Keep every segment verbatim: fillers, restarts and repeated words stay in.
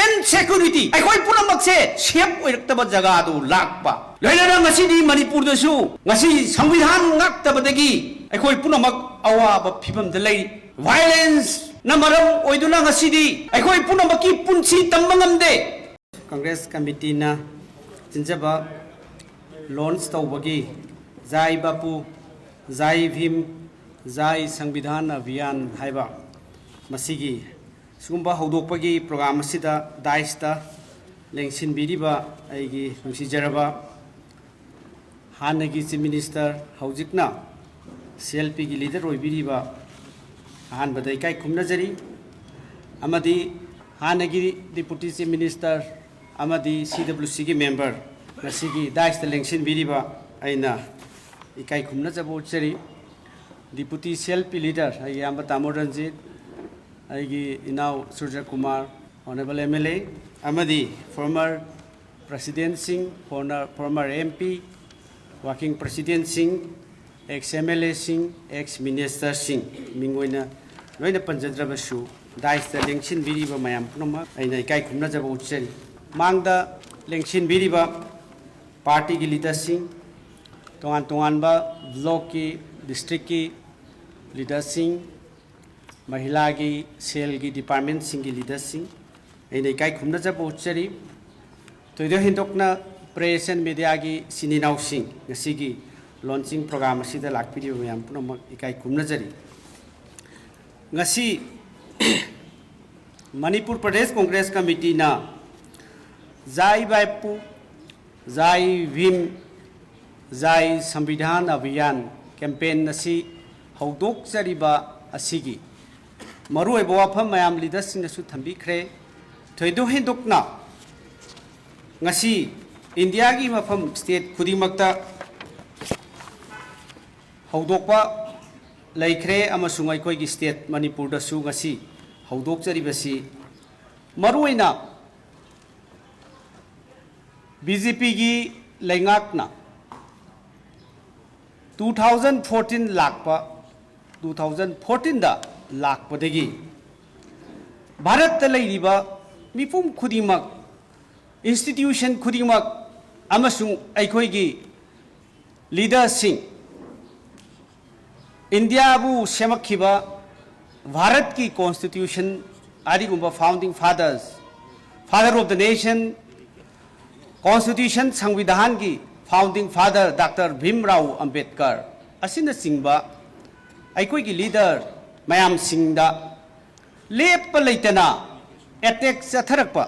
ꯏꯟꯁꯦꯀ꯭ꯌꯨꯔꯤꯇꯤ, ꯑꯩꯈꯣꯏ ꯄꯨꯝꯅꯃꯛꯁꯦ ꯁꯦꯐ ꯑꯣꯏꯔꯛꯇꯕ ꯖꯒꯥꯗꯨ ꯂꯥꯛꯄ꯫ ꯂꯣꯏꯅꯅ ꯉꯁꯤꯗꯤ ꯃꯅꯤꯄꯨꯔꯗꯁꯨ ꯉꯁꯤ ꯁꯪꯕꯤꯙꯥꯟ ꯉꯥꯛꯇꯕꯗꯒꯤ ꯑꯩꯈꯣꯏ ꯄꯨꯝꯅꯃꯛ ꯑꯋꯥꯕ ꯐꯤꯕꯝꯗ ꯂꯩ꯫ ꯚꯥꯏꯑꯣꯂꯦꯟꯁꯅ ꯃꯔꯝ ꯑꯣꯏꯗꯨꯅ ꯉꯁꯤꯗꯤ ꯑꯩꯈꯣꯏ ꯄꯨꯝꯅꯃꯛꯀꯤ ꯄꯨꯟꯁꯤ ꯇꯝꯕ ꯉꯝꯗꯦ꯫ ꯀꯪꯒ꯭ꯔꯦꯁ ꯀꯃꯤꯇꯤꯅ ꯆꯤꯟꯖꯕ ꯂꯣꯟꯆ ꯇꯧꯕꯒꯤ ꯖꯥꯏ ꯕꯥꯄꯨ, ꯖꯥꯏ ꯚꯤꯝ, ꯖꯥꯏ ꯁꯪꯕꯤꯙꯥꯟ ꯑꯚꯤꯌꯥꯟ ꯍꯥꯏꯕ ꯃꯁꯤꯒꯤ ꯁꯤꯒꯨꯝꯕ ꯍꯧꯗꯣꯛꯄꯒꯤ ꯄ꯭ꯔꯣꯒ꯭ꯔꯥꯝ ꯑꯁꯤꯗ ꯗꯥꯏꯁꯇ ꯂꯦꯡꯁꯤꯟꯕꯤꯔꯤꯕ ꯑꯩꯒꯤ ꯅꯨꯡꯁꯤꯖꯔꯕ ꯍꯥꯟꯅꯒꯤ ꯆꯤꯐ ꯃꯤꯅꯤꯁꯇꯔ, ꯍꯧꯖꯤꯛꯅ ꯁꯤ ꯑꯦꯜ ꯄꯤꯒꯤ ꯂꯤꯗꯔ ꯑꯣꯏꯕꯤꯔꯤꯕ, ꯑꯍꯥꯟꯕꯗ ꯏꯀꯥꯏ ꯈꯨꯝꯅꯖꯔꯤ꯫ ꯑꯃꯗꯤ ꯍꯥꯟꯅꯒꯤ ꯗꯤꯄꯨꯇꯤ ꯆꯤꯐ ꯃꯤꯅꯤꯁꯇꯔ ꯑꯃꯗꯤ ꯁꯤ ꯗꯕ꯭ꯂꯤꯎ ꯁꯤꯒꯤ ꯃꯦꯝꯕꯔ, ꯉꯁꯤꯒꯤ ꯗꯥꯏꯁꯇ ꯂꯦꯡꯁꯤꯟꯕꯤꯔꯤꯕ ꯑꯩꯅ ꯏꯀꯥꯏ ꯈꯨꯝꯅꯖꯕ ꯎꯠꯆꯔꯤ꯫ Deputy C L P leader, ꯑꯩꯒꯤ ꯏꯌꯥꯝꯕ ꯇꯥꯃꯣ ꯔꯟꯖꯤꯠ, ꯑꯩꯒꯤ ꯏꯅꯥꯎ Suraj Kumar, honourable M L A, ꯑꯃꯗꯤ ꯐꯣꯔꯃꯔ ꯄ꯭ꯔꯁꯤꯗꯦꯟꯁꯤꯡ, ꯐꯣꯔꯃꯔ ꯑꯦꯝ ꯄꯤ, ꯋꯥꯔꯀꯤꯡ ꯄ꯭ꯔꯁꯤꯗꯦꯟꯁꯤꯡ, ꯑꯦꯛꯁ ꯑꯦꯝ ꯑꯦꯜ ꯑꯦꯁꯤꯡ, ꯑꯦꯛꯁ ꯃꯤꯅꯤꯁꯇꯔꯁꯤꯡ, ꯃꯤꯡ ꯑꯣꯏꯅ ꯂꯣꯏꯅ ꯄꯟꯖꯗ꯭ꯔꯕꯁꯨ, ꯗꯥꯏꯁꯇ ꯂꯦꯡꯁꯤꯟꯕꯤꯔꯤꯕ ꯃꯌꯥꯝ ꯄꯨꯝꯅꯃꯛ ꯑꯩꯅ ꯏꯀꯥꯏ ꯈꯨꯝꯅꯖꯕ ꯎꯠꯆꯔꯤ꯫ ꯃꯥꯡꯗ ꯂꯦꯡꯁꯤꯟꯕꯤꯔꯤꯕ ꯄꯥꯔꯇꯤꯒꯤ ꯂꯤꯗꯔꯁꯤꯡ, ꯇꯣꯉꯥꯟ ꯇꯣꯉꯥꯟꯕ ꯕ꯭ꯂꯣꯛꯀꯤ, ꯗꯤꯁꯇ꯭ꯔꯤꯛꯀꯤ ꯂꯤꯗꯔꯁꯤꯡ, ꯃꯍꯤꯂꯥꯒꯤ ꯁꯦꯜꯒꯤ ꯗꯤꯄꯥꯔꯠꯃꯦꯟꯁꯤꯡꯒꯤ ꯂꯤꯗꯔꯁꯤꯡ, ꯑꯩꯅ ꯏꯀꯥꯏ ꯈꯨꯝꯅꯖꯕ ꯎꯠꯆꯔꯤ꯫ ꯊꯣꯏꯗꯣꯛ ꯍꯦꯟꯗꯣꯛꯅ ꯄ꯭ꯔꯦꯁ ꯑꯦꯟ ꯃꯦꯗꯤꯌꯥꯒꯤ ꯏꯆꯤꯟ ꯏꯅꯥꯎꯁꯤꯡ, ꯉꯁꯤꯒꯤ ꯂꯣꯟꯆꯤꯡ ꯄ꯭ꯔꯣꯒ꯭ꯔꯥꯝ ꯑꯁꯤꯗ ꯂꯥꯛꯄꯤꯔꯤꯕ ꯃꯌꯥꯝ ꯄꯨꯝꯅꯃꯛ ꯏꯀꯥꯏ ꯈꯨꯝꯅꯖꯔꯤ꯫ ꯉꯁꯤ ꯃꯅꯤꯄꯨꯔ ꯄ꯭ꯔꯗꯦꯁ ꯀꯣꯡꯒ꯭ꯔꯦꯁ ꯀꯃꯤꯇꯤꯅ ꯖꯥꯏ ꯕꯥꯄꯨ, ꯖꯥꯏ ꯚꯤꯝ, ꯖꯥꯏ ꯁꯪꯕꯤꯙꯥꯟ ꯑꯚꯤꯌꯥꯟ ꯀꯦꯝꯄꯦꯟ ꯑꯁꯤ ꯍꯧꯗꯣꯛꯆꯔꯤꯕ ꯑꯁꯤꯒꯤ ꯃꯔꯨꯑꯣꯏꯕ ꯋꯥꯐꯝ ꯃꯌꯥꯝ ꯂꯤꯗꯔꯁꯤꯡꯅꯁꯨ ꯊꯝꯕꯤꯈ꯭ꯔꯦ꯫ ꯊꯣꯏꯗꯣꯛ ꯍꯦꯟꯗꯣꯛꯅ ꯉꯁꯤ ꯏꯟꯗꯤꯌꯥꯒꯤ ꯃꯐꯝ ꯁ꯭ꯇꯦꯠ ꯈꯨꯗꯤꯡꯃꯛꯇ ꯍꯧꯗꯣꯛꯄ ꯂꯩꯈ꯭ꯔꯦ ꯑꯃꯁꯨꯡ ꯑꯩꯈꯣꯏꯒꯤ ꯁ꯭ꯇꯦꯠ ꯃꯅꯤꯄꯨꯔꯗꯁꯨ ꯉꯁꯤ ꯍꯧꯗꯣꯛꯆꯔꯤꯕꯁꯤ ꯃꯔꯨꯑꯣꯏꯅ ꯕꯤ ꯖꯦ ꯄꯤꯒꯤ ꯂꯩꯉꯥꯛꯅ two thousand fourteen ꯂꯥꯛꯄ, two thousand fourteenꯗ ꯂꯥꯛꯄꯗꯒꯤ ꯚꯥꯔꯠꯇ ꯂꯩꯔꯤꯕ ꯃꯤꯄꯨꯝ ꯈꯨꯗꯤꯡꯃꯛ, institution ꯈꯨꯗꯤꯡꯃꯛ ꯑꯃꯁꯨꯡ ꯑꯩꯈꯣꯏꯒꯤ leaderꯁꯤꯡ, ꯏꯟꯗꯤꯌꯥꯕꯨ ꯁꯦꯝꯃꯛꯈꯤꯕ ꯚꯥꯔꯠꯀꯤ constitution, ꯑꯗꯨꯒꯨꯝꯕ founding fathers, father of the nation, constitution, ꯁꯪꯕꯤꯙꯥꯟꯒꯤ founding father Doctor ꯚꯤꯝ ꯔꯥꯎ ꯑꯝꯕꯦꯗꯀꯔ ꯑꯁꯤꯅꯆꯤꯡꯕ ꯑꯩꯈꯣꯏꯒꯤ leader ꯃꯌꯥꯝꯁꯤꯡꯗ ꯂꯦꯞꯄ ꯂꯩꯇꯅ attack ꯆꯠꯊꯔꯛꯄ,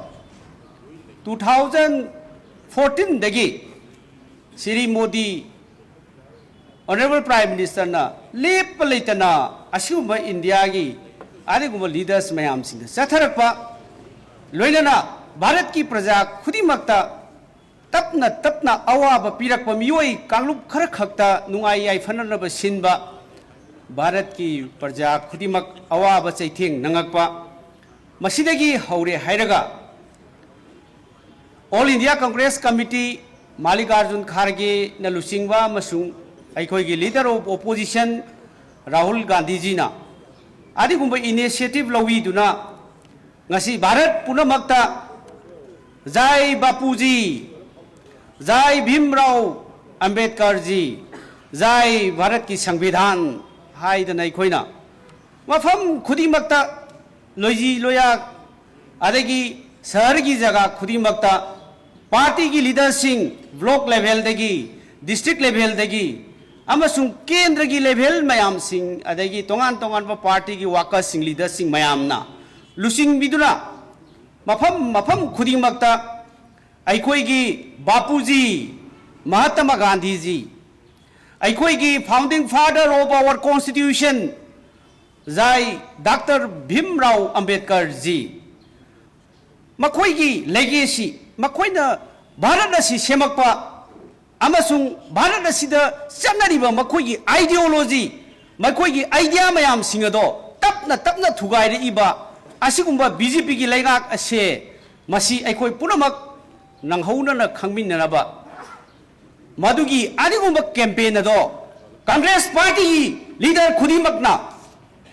two thousand fourteenꯗꯒꯤ Shri Modi, Honourable Prime Ministerꯅ ꯂꯦꯞꯄ ꯂꯩꯇꯅ ꯑꯁꯤꯒꯨꯝꯕ ꯏꯟꯗꯤꯌꯥꯒꯤ ꯑꯗꯨꯒꯨꯝꯕ leaders ꯃꯌꯥꯝꯁꯤꯡꯗ ꯆꯠꯊꯔꯛꯄ, ꯂꯣꯏꯅꯅ ꯚꯥꯔꯠꯀꯤ ꯄ꯭ꯔꯖꯥ ꯈꯨꯗꯤꯡꯃꯛꯇ ꯇꯞꯅ ꯇꯞꯅ ꯑꯋꯥꯕ ꯄꯤꯔꯛꯄ, ꯃꯤꯑꯣꯏ ꯀꯥꯡꯂꯨꯞ ꯈꯔ ꯈꯛꯇ ꯅꯨꯡꯉꯥꯏ ꯌꯥꯏꯐꯅꯅꯕ ꯁꯤꯟꯕ, ꯚꯥꯔꯠꯀꯤ ꯄ꯭ꯔꯖꯥ ꯈꯨꯗꯤꯡꯃꯛ ꯑꯋꯥꯕ ꯆꯩꯊꯦꯡ ꯅꯪꯉꯛꯄ, ꯃꯁꯤꯗꯒꯤ ꯍꯧꯔꯦ ꯍꯥꯏꯔꯒ All India Congress Committee ꯃꯥꯜꯂꯤꯀꯥꯔꯖꯨꯟ ꯈꯥꯔꯒꯦꯅ ꯂꯨꯆꯤꯡꯕ ꯑꯃꯁꯨꯡ ꯑꯩꯈꯣꯏꯒꯤ leader of opposition ꯔꯥꯍꯨꯜ ꯒꯥꯟꯙꯤꯖꯤꯅ ꯑꯗꯨꯒꯨꯝꯕ initiative ꯂꯧꯕꯤꯗꯨꯅ ꯉꯁꯤ ꯚꯥꯔꯠ ꯄꯨꯝꯅꯃꯛꯇ "ꯖꯥꯏ ꯕꯥꯄꯨꯖꯤ, ꯖꯥꯏ ꯚꯤꯝꯔꯥꯎ ꯑꯝꯕꯦꯗꯀꯔꯖꯤ, ꯖꯥꯏ ꯚꯥꯔꯠꯀꯤ ꯁꯪꯕꯤꯙꯥꯟ" ꯍꯥꯏꯗꯅ ꯑꯩꯈꯣꯏꯅ ꯃꯐꯝ ꯈꯨꯗꯤꯡꯃꯛꯇ, ꯂꯣꯏꯖꯤ ꯂꯣꯌꯥ, ꯑꯗꯒꯤ ꯁꯍꯔꯒꯤ ꯖꯒꯥ ꯈꯨꯗꯤꯡꯃꯛꯇ partyꯒꯤ leaderꯁꯤꯡ, block levelꯗꯒꯤ, district levelꯗꯒꯤ ꯑꯃꯁꯨꯡ ꯀꯦꯟꯗ꯭ꯔꯒꯤ level ꯃꯌꯥꯝꯁꯤꯡ, ꯑꯗꯒꯤ ꯇꯣꯉꯥꯟ ꯇꯣꯉꯥꯟꯕ partyꯒꯤ workersꯁꯤꯡ, leaderꯁꯤꯡ ꯃꯌꯥꯝꯅ ꯂꯨꯆꯤꯡꯕꯤꯗꯨꯅ ꯃꯐꯝ ꯃꯐꯝ ꯈꯨꯗꯤꯡꯃꯛꯇ ꯑꯩꯈꯣꯏꯒꯤ ꯕꯥꯄꯨꯖꯤ, ꯃꯍꯥꯇꯃꯥ ꯒꯥꯟꯙꯤꯖꯤ, ꯑꯩꯈꯣꯏꯒꯤ founding father of our constitution, Jai doctor Bhim Rao ꯑꯝꯕꯦꯗꯀꯔꯖꯤ, ꯃꯈꯣꯏꯒꯤ legacy, ꯃꯈꯣꯏꯅ ꯚꯥꯔꯠ ꯑꯁꯤ ꯁꯦꯝꯃꯛꯄ ꯑꯃꯁꯨꯡ ꯚꯥꯔꯠ ꯑꯁꯤꯗ ꯆꯠꯅꯔꯤꯕ ꯃꯈꯣꯏꯒꯤ ideology, ꯃꯈꯣꯏꯒꯤ idea ꯃꯌꯥꯝꯁꯤꯡ ꯑꯗꯣ ꯇꯞꯅ ꯇꯞꯅ ꯊꯨꯒꯥꯏꯔꯛꯏꯕ ꯑꯁꯤꯒꯨꯝꯕ BJPꯒꯤ ꯂꯩꯉꯥꯛ ꯑꯁꯦ, ꯃꯁꯤ ꯑꯩꯈꯣꯏ ꯄꯨꯝꯅꯃꯛ ꯅꯪꯍꯧꯅꯅ ꯈꯪꯃꯤꯟꯅꯅꯕ, ꯃꯗꯨꯒꯤ ꯑꯗꯨꯒꯨꯝꯕ campaign ꯑꯗꯣ Congress partyꯒꯤ leader ꯈꯨꯗꯤꯡꯃꯛꯅ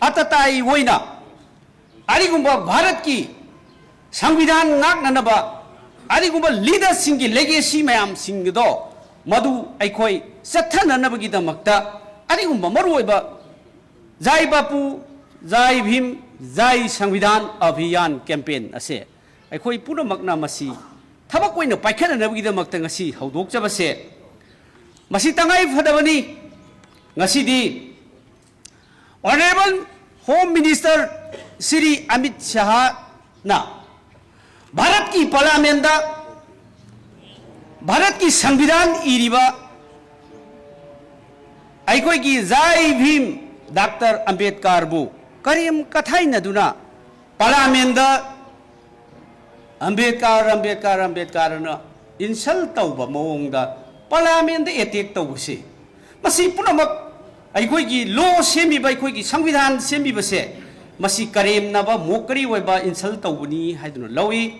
ꯑꯇꯇꯥꯏ ꯑꯣꯏꯅ ꯑꯗꯨꯒꯨꯝꯕ ꯚꯥꯔꯠꯀꯤ ꯁꯪꯕꯤꯙꯥꯟ ꯉꯥꯛꯅꯅꯕ ꯑꯗꯨꯒꯨꯝꯕ ꯂꯤꯗꯔꯁꯤꯡꯒꯤ ꯂꯦꯒꯦꯁꯤ ꯃꯌꯥꯝꯁꯤꯡ ꯑꯗꯣ ꯃꯗꯨ ꯑꯩꯈꯣꯏ ꯆꯠꯊꯅꯅꯕꯒꯤꯗꯃꯛꯇ ꯑꯗꯨꯒꯨꯝꯕ ꯃꯔꯨꯑꯣꯏꯕ ꯖꯥꯏ ꯕꯥꯄꯨ, ꯖꯥꯏ ꯚꯤꯝ, ꯖꯥꯏ ꯁꯪꯕꯤꯙꯥꯟ ꯑꯚꯤꯌꯥꯟ ꯀꯦꯝꯄꯦꯟ ꯑꯁꯦ ꯑꯩꯈꯣꯏ ꯄꯨꯝꯅꯃꯛꯅ ꯃꯁꯤ ꯊꯕꯛ ꯑꯣꯏꯅ ꯄꯥꯏꯈꯠꯅꯅꯕꯒꯤꯗꯃꯛꯇ ꯉꯁꯤ ꯍꯧꯗꯣꯛꯆꯕꯁꯦ ꯃꯁꯤ ꯇꯉꯥꯏ ꯐꯗꯕꯅꯤ꯫ ꯉꯁꯤꯗꯤ Honourable Home Minister Shri Amit ꯁꯍꯥꯅ ꯚꯥꯔꯠꯀꯤ ꯄꯥꯔꯂꯤꯌꯥꯃꯦꯟꯗ ꯚꯥꯔꯠꯀꯤ ꯁꯪꯕꯤꯙꯥꯟ ꯏꯔꯤꯕ ꯑꯩꯈꯣꯏꯒꯤ ꯖꯥꯏ ꯚꯤꯝ ꯗꯥꯛꯇꯔ ꯑꯝꯕꯦꯗꯀꯔꯕꯨ ꯀꯔꯦꯝ ꯀꯊꯥꯏꯅꯗꯨꯅ ꯄꯥꯔꯂꯤꯌꯥꯃꯦꯟꯗ ꯑꯝꯕꯦꯗꯀꯔ, ꯑꯝꯕꯦꯗꯀꯔ, ꯑꯝꯕꯦꯗꯀꯔꯅ ꯏꯟꯁꯜ ꯇꯧꯕ ꯃꯑꯣꯡꯗ ꯄꯥꯔꯂꯤꯌꯥꯃꯦꯟꯗ ꯑꯦꯇꯦꯛ ꯇꯧꯕꯁꯤ, ꯃꯁꯤ ꯄꯨꯝꯅꯃꯛ ꯑꯩꯈꯣꯏꯒꯤ ꯂꯣ ꯁꯦꯝꯃꯤꯕ, ꯑꯩꯈꯣꯏꯒꯤ ꯁꯪꯕꯤꯙꯥꯟ ꯁꯦꯝꯃꯤꯕꯁꯦ, ꯃꯁꯤ ꯀꯔꯦꯝꯅꯕ, ꯃꯣꯀꯔꯤ ꯑꯣꯏꯕ, ꯏꯟꯁꯜ ꯇꯧꯕꯅꯤ ꯍꯥꯏꯗꯨꯅ ꯂꯧꯏ꯫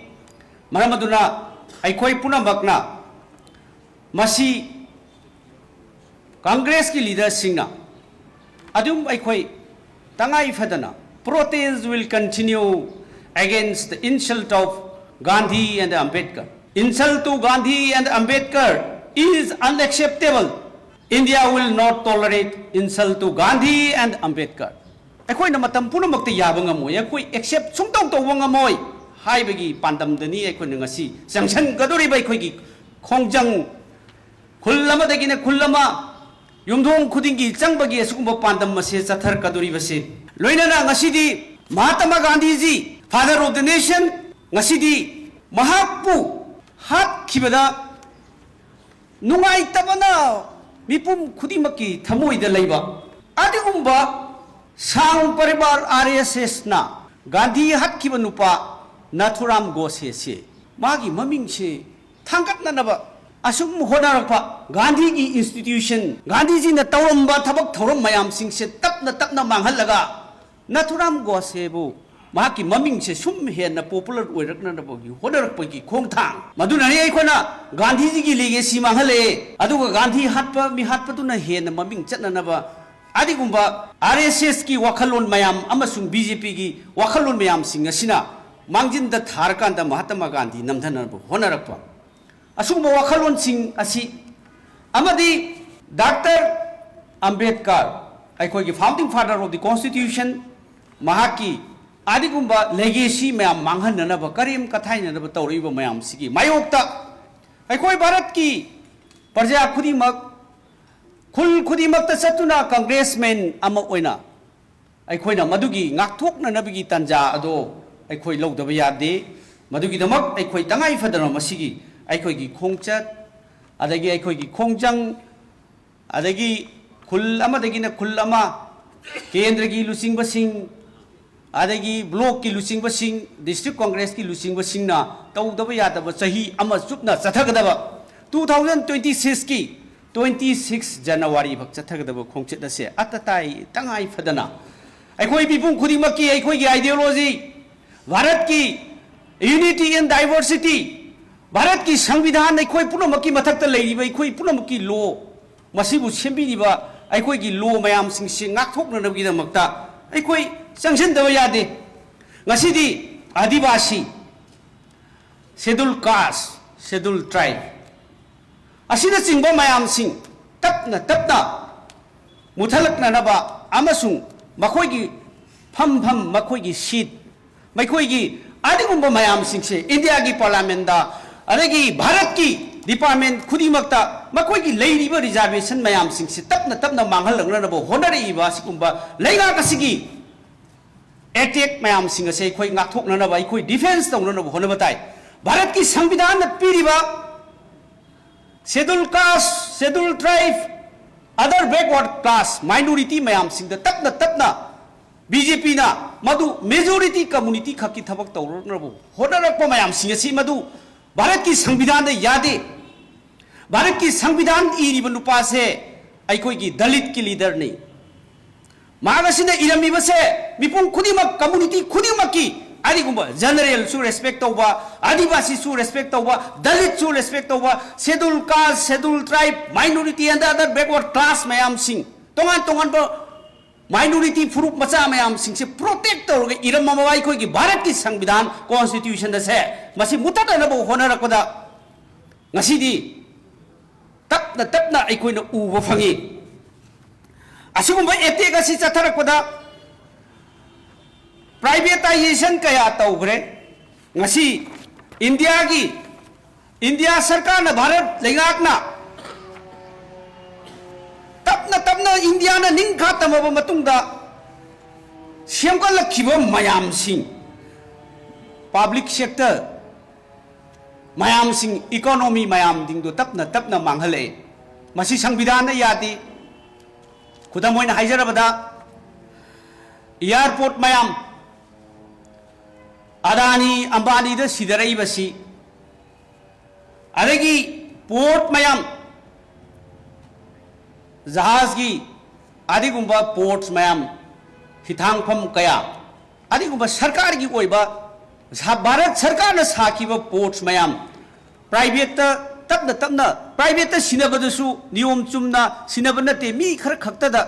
ꯃꯔꯝ ꯑꯗꯨꯅ ꯑꯩꯈꯣꯏ ꯄꯨꯝꯅꯃꯛꯅ ꯃꯁꯤ ꯀꯪꯒ꯭ꯔꯦꯁꯀꯤ ꯂꯤꯗꯔꯁꯤꯡꯅ ꯑꯗꯨꯝ ꯑꯩꯈꯣꯏ ꯇꯉꯥꯏ ꯐꯗꯅ protest will continue against the insult of Gandhi and Ambedkar. Insult to Gandhi and Ambedkar is unacceptable. India will not tolerate insult to Gandhi and Ambedkar. ꯑꯩꯈꯣꯏꯅ ꯃꯇꯝ ꯄꯨꯝꯅꯃꯛꯇ ꯌꯥꯕ ꯉꯝꯃꯣꯏ, ꯑꯩꯈꯣꯏ ꯑꯦꯛꯁꯦꯞ ꯁꯨꯡꯇꯧ ꯇꯧꯕ ꯉꯝꯃꯣꯏ ꯍꯥꯏꯕꯒꯤ ꯄꯥꯟꯗꯝꯗꯅꯤ ꯑꯩꯈꯣꯏꯅ ꯉꯁꯤ ꯆꯪꯁꯤꯟꯒꯗꯧꯔꯤꯕ ꯑꯩꯈꯣꯏꯒꯤ ꯈꯣꯡꯖꯪ ꯈꯨꯜ ꯑꯃꯗꯒꯤꯅ ꯈꯨꯜ ꯑꯃ, ꯌꯨꯝꯊꯣꯡ ꯈꯨꯗꯤꯡꯒꯤ ꯆꯪꯕꯒꯤ ꯑꯁꯤꯒꯨꯝꯕ ꯄꯥꯟꯗꯝ ꯑꯁꯦ ꯆꯠꯊꯔꯛꯀꯗꯧꯔꯤꯕꯁꯦ꯫ ꯂꯣꯏꯅꯅ ꯉꯁꯤꯗꯤ ꯃꯍꯥꯇꯃꯥ ꯒꯥꯟꯙꯤꯖꯤ, Father of the Nation, ꯉꯁꯤꯗꯤ ꯃꯍꯥꯛꯄꯨ ꯍꯥꯠꯈꯤꯕꯗ ꯅꯨꯡꯉꯥꯏꯇꯕꯅ ꯃꯤꯄꯨꯝ ꯈꯨꯗꯤꯡꯃꯛꯀꯤ ꯊꯃꯣꯏꯗ ꯂꯩꯕ ꯑꯗꯨꯒꯨꯝꯕ ꯁꯥꯡ ꯄꯔꯤꯕꯥꯔ ꯑꯥꯔ ꯑꯦꯁ ꯑꯦꯁꯅ ꯒꯥꯟꯙꯤ ꯍꯥꯠꯈꯤꯕ ꯅꯨꯄꯥ ꯅꯥꯊꯨꯔꯥꯝ ꯒꯣꯁꯦꯁꯦ ꯃꯥꯒꯤ ꯃꯃꯤꯡꯁꯦ ꯊꯥꯡꯒꯠꯅꯅꯕ ꯑꯁꯨꯝ ꯍꯣꯠꯅꯔꯛꯄ ꯒꯥꯟꯙꯤꯒꯤ ꯏꯟꯁꯇꯤꯇ꯭ꯌꯨꯁꯟ, ꯒꯥꯟꯙꯤꯖꯤꯅ ꯇꯧꯔꯝꯕ ꯊꯕꯛ ꯊꯧꯔꯝ ꯃꯌꯥꯝꯁꯤꯡꯁꯦ ꯇꯞꯅ ꯇꯞꯅ ꯃꯥꯡꯍꯜꯂꯒ ꯅꯥꯊꯨꯔꯥꯝ ꯒꯣꯁꯦꯕꯨ ꯃꯍꯥꯛꯀꯤ ꯃꯃꯤꯡꯁꯦ ꯁꯨꯝ ꯍꯦꯟꯅ ꯄꯣꯄꯨꯂꯔ ꯑꯣꯏꯔꯛꯅꯅꯕꯒꯤ ꯍꯣꯠꯅꯔꯛꯄꯒꯤ ꯈꯣꯡꯊꯥꯡ꯫ ꯃꯗꯨꯅꯅꯤ ꯑꯩꯈꯣꯏꯅ ꯒꯥꯟꯙꯤꯖꯤꯒꯤ ꯂꯤꯒꯦꯁꯤ ꯃꯥꯡꯍꯜꯂꯛꯑꯦ, ꯑꯗꯨꯒ ꯒꯥꯟꯙꯤ ꯍꯥꯠꯄ ꯃꯤ ꯍꯥꯠꯄꯗꯨꯅ ꯍꯦꯟꯅ ꯃꯃꯤꯡ ꯆꯠꯅꯅꯕ ꯑꯗꯨꯒꯨꯝꯕ ꯑꯥꯔ ꯑꯦꯁ ꯑꯦꯁꯀꯤ ꯋꯥꯈꯜꯂꯣꯟ ꯃꯌꯥꯝ ꯑꯃꯁꯨꯡ ꯕꯤ ꯖꯦ ꯄꯤꯒꯤ ꯋꯥꯈꯜꯂꯣꯟ ꯃꯌꯥꯝꯁꯤꯡ ꯑꯁꯤꯅ ꯃꯥꯡꯖꯤꯟꯗ ꯊꯥꯔꯀꯥꯟꯗ ꯃꯍꯥꯇꯃꯥ ꯒꯥꯟꯙꯤ ꯅꯝꯊꯅꯕ ꯍꯣꯠꯅꯔꯛꯄ, ꯑꯁꯤꯒꯨꯝꯕ ꯋꯥꯈꯜꯂꯣꯟꯁꯤꯡ ꯑꯁꯤ, ꯑꯃꯗꯤ ꯗꯥꯛꯇꯔ ꯑꯝꯕꯦꯗꯀꯔ, ꯑꯩꯈꯣꯏꯒꯤ founding father of the constitution, ꯃꯍꯥꯛꯀꯤ ꯑꯗꯨꯒꯨꯝꯕ legacy ꯃꯌꯥꯝ ꯃꯥꯡꯍꯟꯅꯅꯕ, ꯀꯔꯦꯝ ꯀꯊꯥꯏꯅꯅꯕ ꯇꯧꯔꯛꯏꯕ ꯃꯌꯥꯝꯁꯤꯒꯤ ꯃꯥꯌꯣꯛꯇ ꯑꯩꯈꯣꯏ ꯚꯥꯔꯠꯀꯤ ꯄ꯭ꯔꯖꯥ ꯈꯨꯗꯤꯡꯃꯛ, ꯈꯨꯜ ꯈꯨꯗꯤꯡꯃꯛꯇ ꯆꯠꯇꯨꯅ congressman ꯑꯃ ꯑꯣꯏꯅ ꯑꯩꯈꯣꯏꯅ ꯃꯗꯨꯒꯤ ꯉꯥꯛꯊꯣꯛꯅꯅꯕꯒꯤ ꯇꯥꯟꯖꯥ ꯑꯗꯣ ꯑꯩꯈꯣꯏ ꯂꯧꯗꯕ ꯌꯥꯗꯦ꯫ ꯃꯗꯨꯒꯤꯗꯃꯛ ꯑꯩꯈꯣꯏ ꯇꯉꯥꯏ ꯐꯗꯅ ꯃꯁꯤꯒꯤ ꯑꯩꯈꯣꯏꯒꯤ ꯈꯣꯡꯆꯠ, ꯑꯗꯒꯤ ꯑꯩꯈꯣꯏꯒꯤ ꯈꯣꯡꯖꯪ, ꯑꯗꯒꯤ ꯈꯨꯜ ꯑꯃꯗꯒꯤꯅ ꯈꯨꯜ ꯑꯃ, ꯀꯦꯟꯗ꯭ꯔꯒꯤ ꯂꯨꯆꯤꯡꯕꯁꯤꯡ, ꯑꯗꯒꯤ blockꯀꯤ ꯂꯨꯆꯤꯡꯕꯁꯤꯡ, district congressꯀꯤ ꯂꯨꯆꯤꯡꯕꯁꯤꯡꯅ ꯇꯧꯗꯕ ꯌꯥꯗꯕ ꯆꯍꯤ ꯑꯃ ꯆꯨꯞꯅ ꯆꯠꯊꯒꯗꯕ two thousand twenty sixꯀꯤ twenty six January ꯐꯥꯎ ꯆꯠꯊꯒꯗꯕ ꯈꯣꯡꯆꯠ ꯑꯁꯦ ꯑꯇꯇꯥꯏ ꯇꯉꯥꯏ ꯐꯗꯅ ꯑꯩꯈꯣꯏ ꯃꯤꯄꯨꯝ ꯈꯨꯗꯤꯡꯃꯛꯀꯤ ꯑꯩꯈꯣꯏꯒꯤ ideology, ꯚꯥꯔꯠꯀꯤ unity in diversity, ꯚꯥꯔꯠꯀꯤ ꯁꯪꯕꯤꯙꯥꯟ, ꯑꯩꯈꯣꯏ ꯄꯨꯝꯅꯃꯛꯀꯤ ꯃꯊꯛꯇ ꯂꯩꯔꯤꯕ ꯑꯩꯈꯣꯏ ꯄꯨꯝꯅꯃꯛꯀꯤ law, ꯃꯁꯤꯕꯨ ꯁꯦꯝꯕꯤꯔꯤꯕ ꯑꯩꯈꯣꯏꯒꯤ law ꯃꯌꯥꯝꯁꯤꯡꯁꯤ ꯉꯥꯛꯊꯣꯛꯅꯅꯕꯒꯤꯗꯃꯛꯇ ꯑꯩꯈꯣꯏ ꯆꯪꯁꯤꯟꯗꯕ ꯌꯥꯗꯦ꯫ ꯉꯁꯤꯗꯤ ꯑꯥꯗꯤꯕꯥꯁꯤ, schedule caste, schedule tribe ꯑꯁꯤꯅꯆꯤꯡꯕ ꯃꯌꯥꯝꯁꯤꯡ ꯇꯞꯅ ꯇꯞꯅ ꯃꯨꯊꯠꯂꯛꯅꯅꯕ ꯑꯃꯁꯨꯡ ꯃꯈꯣꯏꯒꯤ ꯐꯝꯐꯝ, ꯃꯈꯣꯏꯒꯤ seat, ꯃꯈꯣꯏꯒꯤ ꯑꯗꯨꯒꯨꯝꯕ ꯃꯌꯥꯝꯁꯤꯡꯁꯦ ꯏꯟꯗꯤꯌꯥꯒꯤ parliamentꯇ, ꯑꯗꯒꯤ ꯚꯥꯔꯠꯀꯤ department ꯈꯨꯗꯤꯡꯃꯛꯇ ꯃꯈꯣꯏꯒꯤ ꯂꯩꯔꯤꯕ reservation ꯃꯌꯥꯝꯁꯤꯡꯁꯦ ꯇꯞꯅ ꯇꯞꯅ ꯃꯥꯡꯍꯜꯂꯛꯅꯅꯕ ꯍꯣꯠꯅꯔꯛꯏꯕ ꯑꯁꯤꯒꯨꯝꯕ ꯂꯩꯉꯥꯛ ꯑꯁꯤꯒꯤ attack ꯃꯌꯥꯝꯁꯤꯡ ꯑꯁꯦ ꯑꯩꯈꯣꯏ ꯉꯥꯛꯊꯣꯛꯅꯅꯕ, ꯑꯩꯈꯣꯏ defence ꯇꯧꯅꯅꯕ ꯍꯣꯠꯅꯕ ꯇꯥꯏ꯫ ꯚꯥꯔꯠꯀꯤ ꯁꯪꯕꯤꯙꯥꯟꯅ ꯄꯤꯔꯤꯕ schedule caste, schedule tribe, other backward class, minority ꯃꯌꯥꯝꯁꯤꯡꯗ ꯇꯞꯅ ꯇꯞꯅ BJPꯅ ꯃꯗꯨ majority community ꯈꯛꯀꯤ ꯊꯕꯛ ꯇꯧꯔꯛꯅꯕ ꯍꯣꯠꯅꯔꯛꯄ ꯃꯌꯥꯝꯁꯤꯡ ꯑꯁꯤ ꯃꯗꯨ ꯚꯥꯔꯠꯀꯤ ꯁꯪꯕꯤꯙꯥꯟꯗ ꯌꯥꯗꯦ꯫ ꯚꯥꯔꯠꯀꯤ ꯁꯪꯕꯤꯙꯥꯟ ꯏꯔꯤꯕ ꯅꯨꯄꯥꯁꯦ ꯑꯩꯈꯣꯏꯒꯤ ꯗꯂꯤꯠꯀꯤ leaderꯅꯤ꯫ ꯃꯍꯥꯛ ꯑꯁꯤꯅ ꯏꯔꯝꯃꯤꯕꯁꯦ ꯃꯤꯄꯨꯝ ꯈꯨꯗꯤꯡꯃꯛ, community ꯈꯨꯗꯤꯡꯃꯛꯀꯤ, ꯑꯗꯨꯒꯨꯝꯕ generalꯁꯨ respect ꯇꯧꯕ, ꯑꯥꯗꯤꯕꯥꯁꯤꯁꯨ respect ꯇꯧꯕ, ꯗꯂꯤꯠꯁꯨ respect ꯇꯧꯕ, schedule caste, schedule tribe, minority and other backward class ꯃꯌꯥꯝꯁꯤꯡ, ꯇꯣꯉꯥꯟ ꯇꯣꯉꯥꯟꯕ ꯃꯥꯏꯅꯣꯔꯤꯇꯤ ꯐꯨꯔꯨꯞ ꯃꯆꯥ ꯃꯌꯥꯝꯁꯤꯡꯁꯦ ꯄ꯭ꯔꯣꯇꯦꯛ ꯇꯧꯔꯒ ꯏꯔꯝꯃꯕ ꯑꯩꯈꯣꯏꯒꯤ ꯚꯥꯔꯠꯀꯤ ꯁꯪꯕꯤꯙꯥꯟ, ꯀꯣꯟꯁꯇꯤꯇ꯭ꯌꯨꯁꯟ ꯑꯁꯦ, ꯃꯁꯤ ꯃꯨꯊꯠꯅꯅꯕ ꯍꯣꯠꯅꯔꯛꯄꯗ ꯉꯁꯤꯗꯤ ꯇꯞꯅ ꯇꯞꯅ ꯑꯩꯈꯣꯏꯅ ꯎꯕ ꯐꯪꯉꯤ꯫ ꯑꯁꯤꯒꯨꯝꯕ ꯑꯦꯇꯦꯛ ꯑꯁꯤ ꯆꯠꯊꯔꯛꯄꯗ ꯄ꯭ꯔꯥꯏꯚꯦꯇꯥꯏꯖꯦꯁꯟ ꯀꯌꯥ ꯇꯧꯈ꯭ꯔꯦ꯫ ꯉꯁꯤ ꯏꯟꯗꯤꯌꯥꯒꯤ, ꯏꯟꯗꯤꯌꯥ ꯁꯔꯀꯥꯔꯅ, ꯚꯥꯔꯠ ꯂꯩꯉꯥꯛꯅ ꯇꯞꯅ ꯇꯞꯅ ꯏꯟꯗꯤꯌꯥꯅ ꯅꯤꯡꯈꯥ ꯇꯝꯃꯕ ꯃꯇꯨꯡꯗ ꯁꯦꯝꯒꯠꯂꯛꯈꯤꯕ ꯃꯌꯥꯝꯁꯤꯡ, ꯄꯕ꯭ꯂꯤꯛ ꯁꯦꯛꯇꯔ ꯃꯌꯥꯝꯁꯤꯡ, ꯏꯀꯣꯅꯣꯃꯤ ꯃꯌꯥꯝꯁꯤꯡꯗꯣ ꯇꯞꯅ ꯇꯞꯅ ꯃꯥꯡꯍꯜꯂꯛꯑꯦ꯫ ꯃꯁꯤ ꯁꯪꯕꯤꯙꯥꯟꯅ ꯌꯥꯗꯦ꯫ ꯈꯨꯗꯝ ꯑꯣꯏꯅ ꯍꯥꯏꯖꯔꯕꯗ, ꯑꯦꯌꯥꯔꯄꯣꯔꯠ ꯃꯌꯥꯝ, ꯑꯗꯥꯅꯤ, ꯑꯝꯕꯥꯅꯤꯗ ꯁꯤꯗꯔꯛꯏꯕꯁꯤ, ꯑꯗꯒꯤ ꯄꯣꯔꯠ ꯃꯌꯥꯝ, ꯖꯍꯥꯖꯒꯤ ꯑꯗꯨꯒꯨꯝꯕ ꯄꯣꯔꯠꯁ ꯃꯌꯥꯝ, ꯍꯤꯊꯥꯡꯐꯝ ꯀꯌꯥ, ꯑꯗꯨꯒꯨꯝꯕ ꯁꯔꯀꯥꯔꯒꯤ ꯑꯣꯏꯕ, ꯁꯥ-, ꯚꯥꯔꯠ ꯁꯔꯀꯥꯔꯅ ꯁꯥꯈꯤꯕ ꯄꯣꯔꯠꯁ ꯃꯌꯥꯝ, ꯄ꯭ꯔꯥꯏꯚꯦꯠꯇ ꯇꯞꯅ ꯇꯞꯅ, ꯄ꯭ꯔꯥꯏꯚꯦꯠꯇ ꯁꯤꯟꯅꯕꯗꯨꯁꯨ ꯅꯤꯌꯣꯝ ꯆꯨꯝꯅ ꯁꯤꯟꯅꯕ ꯅꯠꯇꯦ꯫ ꯃꯤ ꯈꯔ ꯈꯛꯇꯗ,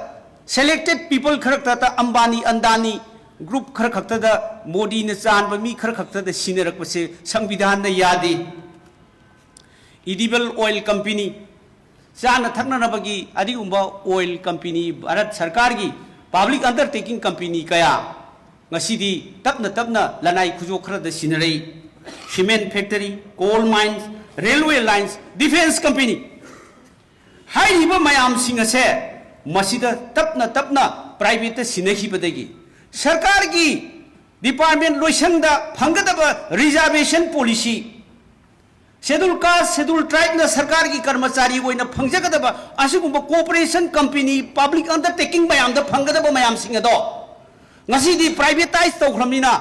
ꯁꯦꯂꯦꯛꯇꯦꯠ ꯄꯤꯄꯜ ꯈꯔ ꯈꯛꯇ, ꯑꯝꯕꯥꯅꯤ, ꯑꯟꯗꯥꯅꯤ ꯒ꯭ꯔꯨꯞ ꯈꯔ ꯈꯛꯇꯗ, ꯃꯣꯗꯤꯅ ꯆꯥꯟꯕ ꯃꯤ ꯈꯔ ꯈꯛꯇꯗ ꯁꯤꯟꯅꯔꯛꯄꯁꯦ ꯁꯪꯕꯤꯙꯥꯟꯅ ꯌꯥꯗꯦ꯫ ꯏꯗꯤꯕꯜ ꯑꯣꯏꯜ ꯀꯝꯄꯦꯅꯤ, ꯆꯥꯅ ꯊꯛꯅꯅꯕꯒꯤ ꯑꯗꯨꯒꯨꯝꯕ ꯑꯣꯏꯜ ꯀꯝꯄꯦꯅꯤ, ꯚꯥꯔꯠ ꯁꯔꯀꯥꯔꯒꯤ ꯄꯕ꯭ꯂꯤꯛ ꯑꯟꯗꯔꯇꯦꯀꯤꯡ ꯀꯝꯄꯦꯅꯤ ꯀꯌꯥ ꯉꯁꯤꯗꯤ ꯇꯞꯅ ꯇꯞꯅ ꯂꯅꯥꯏ ꯈꯨꯖꯣꯞ ꯈꯔꯗ ꯁꯤꯟꯅꯔꯛꯏ꯫ Cement factory, coal mines, railway lines, defence company ꯍꯥꯏꯔꯤꯕ ꯃꯌꯥꯝꯁꯤꯡ ꯑꯁꯦ ꯃꯁꯤꯗ ꯇꯞꯅ ꯇꯞꯅ ꯄ꯭ꯔꯥꯏꯚꯦꯠꯇ ꯁꯤꯟꯅꯈꯤꯕꯗꯒꯤ ꯁꯔꯀꯥꯔꯒꯤ ꯗꯤꯄꯥꯔꯠꯃꯦꯟ ꯂꯣꯏꯁꯪꯗ ꯐꯪꯒꯗꯕ ꯔꯤꯖꯥꯔꯕꯦꯁꯟ ꯄꯣꯂꯤꯁꯤ, ꯁꯦꯗꯨꯜ ꯀꯥꯁ, ꯁꯦꯗꯨꯜ ꯇ꯭ꯔꯥꯏꯕꯅ ꯁꯔꯀꯥꯔꯒꯤ ꯀꯔꯃꯆꯥꯔꯤ ꯑꯣꯏꯅ ꯐꯪꯖꯒꯗꯕ ꯑꯁꯤꯒꯨꯝꯕ ꯀꯣꯑꯣꯄꯔꯦꯁꯟ ꯀꯝꯄꯦꯅꯤ, ꯄꯕ꯭ꯂꯤꯛ ꯑꯟꯗꯔꯇꯦꯀꯤꯡ ꯃꯌꯥꯝꯗ ꯐꯪꯒꯗꯕ ꯃꯌꯥꯝꯁꯤꯡ ꯑꯗꯣ ꯉꯁꯤꯗꯤ ꯄ꯭ꯔꯥꯏꯚꯦꯇꯥꯏꯖ ꯇꯧꯈ꯭ꯔꯕꯅꯤꯅ,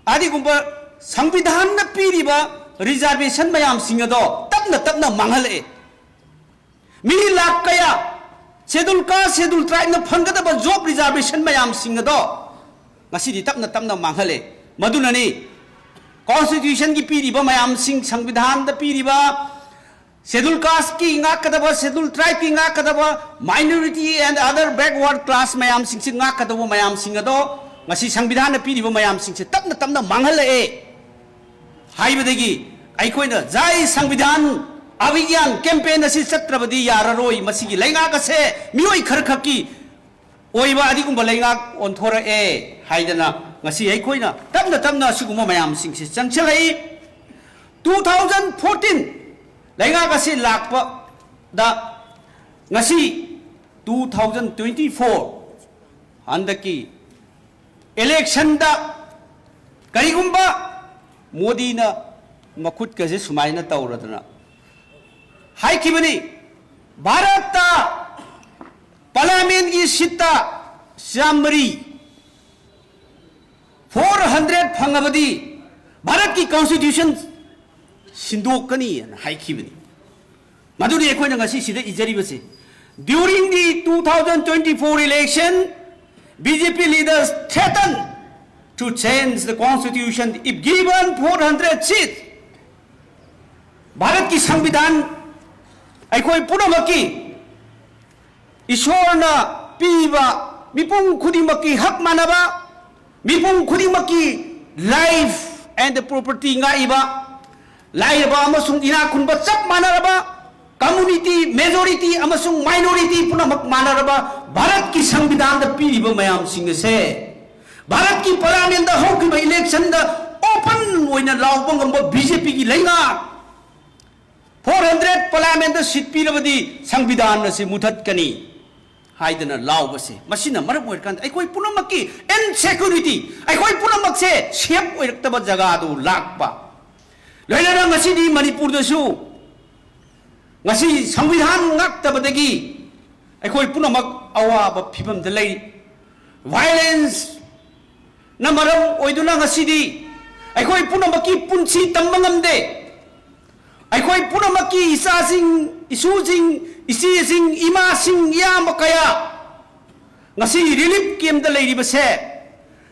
ꯑꯗꯨꯒꯨꯝꯕ ꯁꯪꯕꯤꯙꯥꯟꯅ ꯄꯤꯔꯤꯕ ꯔꯤꯖꯥꯔꯕꯦꯁꯟ ꯃꯌꯥꯝꯁꯤꯡ ꯑꯗꯣ ꯇꯞꯅ ꯇꯞꯅ ꯃꯥꯡꯍꯜꯂꯛꯑꯦ꯫ ꯃꯤ ꯂꯥꯈ ꯀꯌꯥ ꯁꯦꯗꯨꯜ ꯀꯥꯁ, ꯁꯦꯗꯨꯜ ꯇ꯭ꯔꯥꯏꯕꯅ ꯐꯪꯒꯗꯕ ꯖꯣꯕ ꯔꯤꯖꯥꯔꯕꯦꯁꯟ ꯃꯌꯥꯝꯁꯤꯡ ꯑꯗꯣ ꯉꯁꯤꯗꯤ ꯇꯞꯅ ꯇꯞꯅ ꯃꯥꯡꯍꯜꯂꯦ꯫ ꯃꯗꯨꯅꯅꯤ ꯀꯣꯟꯁꯇꯤꯇ꯭ꯌꯨꯁꯟꯒꯤ ꯄꯤꯔꯤꯕ ꯃꯌꯥꯝꯁꯤꯡ, ꯁꯪꯕꯤꯙꯥꯟꯗ ꯄꯤꯔꯤꯕ Schedule casteꯀꯤ ꯉꯥꯛꯀꯗꯕ, Schedule tribeꯀꯤ ꯉꯥꯛꯀꯗꯕ, minority and other backward class ꯃꯌꯥꯝꯁꯤꯡꯁꯤ ꯉꯥꯛꯀꯗꯕ ꯃꯌꯥꯝꯁꯤꯡ ꯑꯗꯣ ꯉꯁꯤ ꯁꯪꯕꯤꯙꯥꯟꯅ ꯄꯤꯔꯤꯕ ꯃꯌꯥꯝꯁꯤꯡꯁꯦ ꯇꯞꯅ ꯇꯞꯅ ꯃꯥꯡꯍꯜꯂꯛꯑꯦ ꯍꯥꯏꯕꯗꯒꯤ ꯑꯩꯈꯣꯏꯅ ꯖꯥꯏ ꯁꯪꯕꯤꯙꯥꯟ ꯑꯚꯤꯒ꯭ꯌꯥꯟ campaign ꯑꯁꯤ ꯆꯠꯇ꯭ꯔꯕꯗꯤ ꯌꯥꯔꯔꯣꯏ, ꯃꯁꯤꯒꯤ ꯂꯩꯉꯥꯛ ꯑꯁꯦ ꯃꯤꯑꯣꯏ ꯈꯔꯈꯛꯀꯤ ꯑꯣꯏꯕ ꯑꯗꯨꯒꯨꯝꯕ ꯂꯩꯉꯥꯛ ꯑꯣꯟꯊꯣꯔꯛꯑꯦ ꯍꯥꯏꯗꯅ ꯉꯁꯤ ꯑꯩꯈꯣꯏꯅ ꯇꯞꯅ ꯇꯞꯅ ꯑꯁꯤꯒꯨꯝꯕ ꯃꯌꯥꯝꯁꯤꯡꯁꯤ ꯆꯪꯁꯤꯜꯂꯛꯏ꯫ Two thousand fourteen ꯂꯩꯉꯥꯛ ꯑꯁꯤ ꯂꯥꯛꯄꯗ ꯉꯁꯤ two thousand twenty four ꯍꯟꯗꯛꯀꯤ electionꯗ ꯀꯔꯤꯒꯨꯝꯕ ꯃꯣꯗꯤꯅ ꯃꯈꯨꯠꯀꯁꯦ ꯁꯨꯃꯥꯏꯅ ꯇꯧꯔꯗꯅ ꯍꯥꯏꯈꯤꯕꯅꯤ, ꯚꯥꯔꯠꯇ parliamentꯀꯤ seatꯇ ꯆꯥꯝꯃꯔꯤ, four hundred ꯐꯪꯉꯕꯗꯤ ꯚꯥꯔꯠꯀꯤ constitution ꯁꯤꯟꯗꯣꯛꯀꯅꯤꯅ ꯍꯥꯏꯈꯤꯕꯅꯤ꯫ ꯃꯗꯨꯅꯤ ꯑꯩꯈꯣꯏꯅ ꯉꯁꯤ ꯁꯤꯗ ꯏꯖꯔꯤꯕꯁꯤ꯫ During the two thousand twenty four election, B J P leaders threatened to change the constitution if given four hundred seats. ꯚꯥꯔꯠꯀꯤ ꯁꯪꯕꯤꯙꯥꯟ ꯑꯩꯈꯣꯏ ꯄꯨꯝꯅꯃꯛꯀꯤ ꯏꯁꯣꯔꯅ ꯄꯤꯕ ꯃꯤꯄꯨꯝ ꯈꯨꯗꯤꯡꯃꯛꯀꯤ ꯍꯛ ꯃꯥꯟꯅꯕ, ꯃꯤꯄꯨꯝ ꯈꯨꯗꯤꯡꯃꯛꯀꯤ life and property ꯉꯥꯛꯏꯕ, ꯂꯥꯏꯔꯕ ꯑꯃꯁꯨꯡ ꯏꯅꯥꯛ ꯈꯨꯟꯕ ꯆꯞ ꯃꯥꯟꯅꯔꯕ, community majority ꯑꯃꯁꯨꯡ minority ꯄꯨꯝꯅꯃꯛ ꯃꯥꯟꯅꯔꯕ ꯚꯥꯔꯠꯀꯤ ꯁꯪꯕꯤꯙꯥꯟꯗ ꯄꯤꯔꯤꯕ ꯃꯌꯥꯝꯁꯤꯡ ꯑꯁꯦ ꯚꯥꯔꯠꯀꯤ parliamentꯗ ꯍꯧꯈꯤꯕ electionꯗ open ꯑꯣꯏꯅ ꯂꯥꯎꯕ ꯉꯝꯕ B J Pꯒꯤ ꯂꯩꯉꯥꯛ, four hundred parliamentꯗ seat ꯄꯤꯔꯕꯗꯤ ꯁꯪꯕꯤꯙꯥꯟ ꯑꯁꯤ ꯃꯨꯊꯠꯀꯅꯤ ꯍꯥꯏꯗꯅ ꯂꯥꯎꯕꯁꯦ, ꯃꯁꯤꯅ ꯃꯔꯝ ꯑꯣꯏꯔꯀꯥꯟꯗ ꯑꯩꯈꯣꯏ ꯄꯨꯝꯅꯃꯛꯀꯤ insecurity, ꯑꯩꯈꯣꯏ ꯄꯨꯝꯅꯃꯛꯁꯦ safe ꯑꯣꯏꯔꯛꯇꯕ ꯖꯒꯥꯗꯨ ꯂꯥꯛꯄ꯫ ꯂꯣꯏꯅꯅ ꯉꯁꯤꯗꯤ ꯃꯅꯤꯄꯨꯔꯗꯁꯨ ꯉꯁꯤ ꯁꯪꯕꯤꯙꯥꯟ ꯉꯥꯛꯇꯕꯗꯒꯤ ꯑꯩꯈꯣꯏ ꯄꯨꯝꯅꯃꯛ ꯑꯋꯥꯕ ꯐꯤꯕꯝꯗ ꯂꯩ꯫ Violenceꯅ ꯃꯔꯝ ꯑꯣꯏꯗꯨꯅ ꯉꯁꯤꯗꯤ ꯑꯩꯈꯣꯏ ꯄꯨꯝꯅꯃꯛꯀꯤ ꯄꯨꯟꯁꯤ ꯇꯝꯕ ꯉꯝꯗꯦ꯫ ꯑꯩꯈꯣꯏ ꯄꯨꯝꯅꯃꯛꯀꯤ ꯏꯆꯥꯁꯤꯡ, ꯏꯁꯨꯁꯤꯡ, ꯏꯆꯦꯁꯤꯡ, ꯏꯃꯥꯁꯤꯡ, ꯏꯌꯥꯝꯕ ꯀꯌꯥ ꯉꯁꯤ relief campꯇ ꯂꯩꯔꯤꯕꯁꯦ,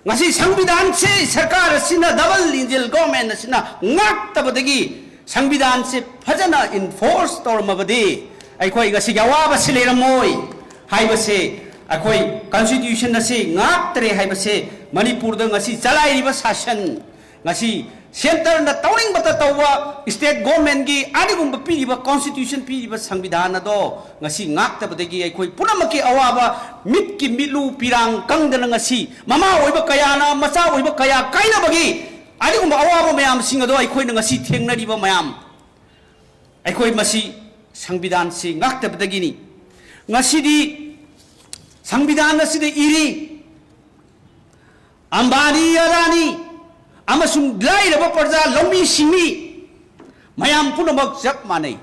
ꯉꯁꯤ ꯁꯪꯕꯤꯙꯥꯟꯁꯦ ꯁꯔꯀꯥꯔ ꯑꯁꯤꯅ, double engine government ꯑꯁꯤꯅ ꯉꯥꯛꯇꯕꯗꯒꯤ ꯁꯪꯕꯤꯙꯥꯟꯁꯦ ꯐꯖꯅ ꯏꯟꯐꯣꯔꯁ ꯇꯧꯔꯝꯃꯕꯗꯤ ꯑꯩꯈꯣꯏ ꯉꯁꯤꯒꯤ ꯑꯋꯥꯕꯁꯤ ꯂꯩꯔꯝꯃꯣꯏ ꯍꯥꯏꯕꯁꯦ, ꯑꯩꯈꯣꯏ ꯀꯟꯁꯇꯤꯇ꯭ꯌꯨꯁꯟ ꯑꯁꯤ ꯉꯥꯛꯇ꯭ꯔꯦ ꯍꯥꯏꯕꯁꯦ, ꯃꯅꯤꯄꯨꯔꯗ ꯉꯁꯤ ꯆꯂꯥꯏꯔꯤꯕ ꯁꯥꯁꯟ, ꯉꯁꯤ ꯁꯦꯟꯇꯔꯅ ꯇꯧꯅꯤꯡꯕꯇ ꯇꯧꯕ, ꯁ꯭ꯇꯦꯠ ꯒꯣꯔꯃꯦꯟꯒꯤ ꯑꯗꯨꯒꯨꯝꯕ ꯄꯤꯔꯤꯕ, ꯀꯣꯟꯁꯇꯤꯇ꯭ꯌꯨꯁꯟ ꯄꯤꯔꯤꯕ ꯁꯪꯕꯤꯙꯥꯟ ꯑꯗꯣ ꯉꯁꯤ ꯉꯥꯛꯇꯕꯗꯒꯤ ꯑꯩꯈꯣꯏ ꯄꯨꯝꯅꯃꯛꯀꯤ ꯑꯋꯥꯕ, ꯃꯤꯠꯀꯤ ꯃꯤꯠꯂꯨ ꯄꯤꯔꯥꯡ ꯀꯪꯗꯅ ꯉꯁꯤ ꯃꯃꯥ ꯑꯣꯏꯕ ꯀꯌꯥꯅ ꯃꯆꯥ ꯑꯣꯏꯕ ꯀꯌꯥ ꯀꯥꯏꯅꯕꯒꯤ ꯑꯗꯨꯒꯨꯝꯕ ꯑꯋꯥꯕ ꯃꯌꯥꯝꯁꯤꯡ ꯑꯗꯣ ꯑꯩꯈꯣꯏꯅ ꯉꯁꯤ ꯊꯦꯡꯅꯔꯤꯕ ꯃꯌꯥꯝ, ꯑꯩꯈꯣꯏ ꯃꯁꯤ ꯁꯪꯕꯤꯙꯥꯟꯁꯤ ꯉꯥꯛꯇꯕꯗꯒꯤꯅꯤ꯫ ꯉꯁꯤꯗꯤ ꯁꯪꯕꯤꯙꯥꯟ ꯑꯁꯤꯗ ꯏꯔꯤ, ꯑꯝꯕꯥꯅꯤ, ꯑꯗꯥꯅꯤ ꯑꯃꯁꯨꯡ ꯂꯥꯏꯔꯕ ꯄ꯭ꯔꯖꯥ, ꯂꯧꯃꯤ ꯁꯤꯡꯃꯤ ꯃꯌꯥꯝ ꯄꯨꯝꯅꯃꯛ ꯆꯞ ꯃꯥꯟꯅꯩ꯫